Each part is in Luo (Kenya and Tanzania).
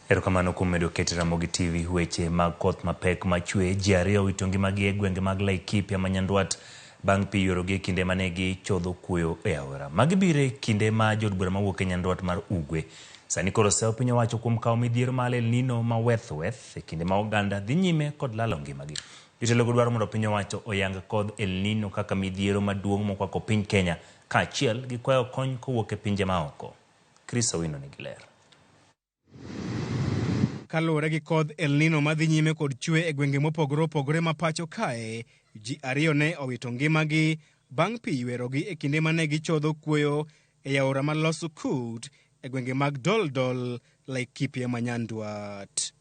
Erokamano kuom medo keto Ramogi TV. Weche mag koth mapek machwe, ji ariyo owito ngimagi e gwenge mag Laikipia ma Nyandwat bang' pi ywerogi e kinde mane gichodho kuoyo e aora. Magi biro e kinde ma jood bura mawuok e Nyandwat mar Ugwe sani koro seyo piny owacho kuom kawo midhiero mar El Nino ma weth weth e kinde ma oganda dhi nyime kod lalo ngimagi. Jotelogo dwaro mondo piny owacho oyang kodh El Nino kaka midhiero maduong' mokwako piny Kenya kaachiel gi kwayo kony kowuok e pinje maoko. Chris Owino nigi ler. Kaluwore gi kodh El Nino madhi nyime kod chwe e gwenge mopogore opogore ma pacho kae, ji ariyo ne owito ngimagi bang' pi ywerogi e kinde mane gichodho kuoyo e aora ma Losukut e gwenge mag Doldol, Laikipia ma Nyandwat.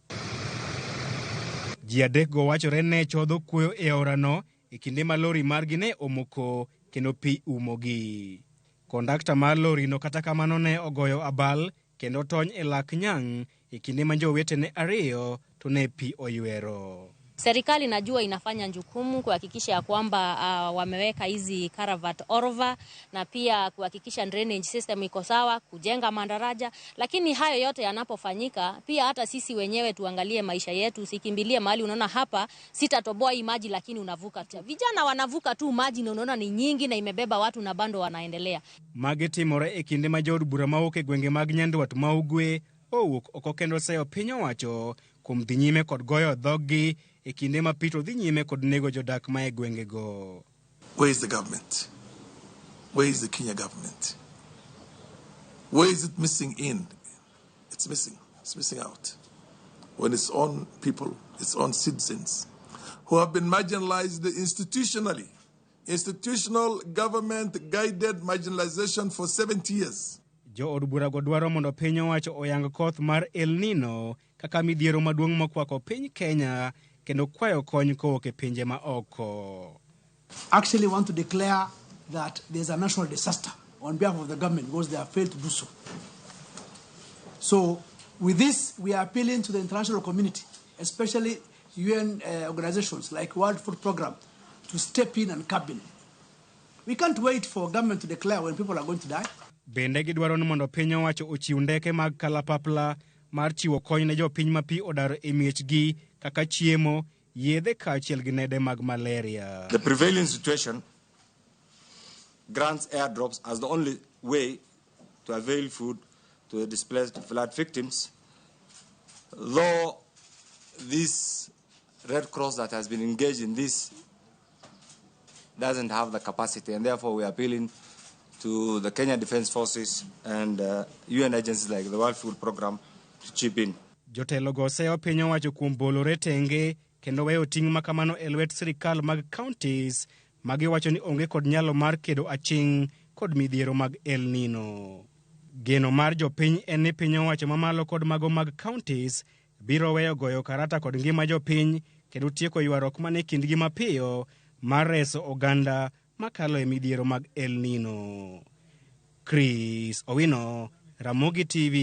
Ji adekgo wachore ne chodho kuoyo e aorano e kinde ma lori margi ne omoko kendo pi umogi. Kondakta mar lorino kata kamano ne ogoyo abal kendo tony e lak nyang' e kinde ma jowetene ariyo to ne pi oywero. Serikali najua inafanya jukumu kuhakikisha ya kwamba wameweka hizi culvert over na pia kuhakikisha drainage system iko sawa, kujenga madaraja. Lakini hayo yote yanapofanyika, pia hata sisi wenyewe tuangalie maisha yetu, usikimbilie mahali unaona hapa sitatoboa hii maji, lakini unavuka. Vijana wanavuka tu maji na unaona ni nyingi na imebeba watu na bado wanaendelea. Magi timore e kinde ma jood bura mawuok e gwenge mag Nyandwat ma Ugwe owuok oko kendo seyo piny owacho kuom dhi nyime kod goyo dhoggi e kinde ma pi to dhi nyime kod nego jodak ma e gwengego. Where is the government? Where is the Kenya government? Where is it missing in? It's missing. It's missing out. When its own people, its own citizens, who have been marginalized institutionally, institutional government guided marginalization for 70 years. Jood burago dwaro mondo piny owacho oyang koth mar El Nino kaka midhiero maduong' mokwako piny Kenya kendo kwayo kony kowuok e pinje ma oko. Actually want to declare that there's a national disaster on behalf of the government because they have failed to do so. So with this, we are appealing to the international community, especially UN organizations like World Food Programme, to step in and come in. We can't wait for government to declare when people are going to die. Bende gidwaro ni mondo piny owacho ochiw ndeke mag kalapapla mar chiwo kony ne jopiny ma pi odaro e miechgi kaka chiemo, yedhe kaachiel gi nede mag malaria. The prevailing situation grants airdrops as the only way to avail food to the displaced flood victims, though this Red Cross that has been engaged in this doesn't have the capacity, and therefore we are appealing to the Kenya Defence Forces and UN agencies like the World Food Programme to chip in. Jotelogo seyo piny owacho kuom bolore tenge kendo weyo ting' makamano e lwet sirikal mag counties ma giwacho ni onge kod nyalo mar kedo aching' kod midhiero mag El Nino. Geno mar jopiny en ni piny owacho mamalo kod mago mag counties biro weyo goyo karata kod ngima jopiny kendo tieko ywaruok mane kindgi mapiyo mar reso oganda makalo e midhiero mag El Nino. Chris Owino, Ramogi TV.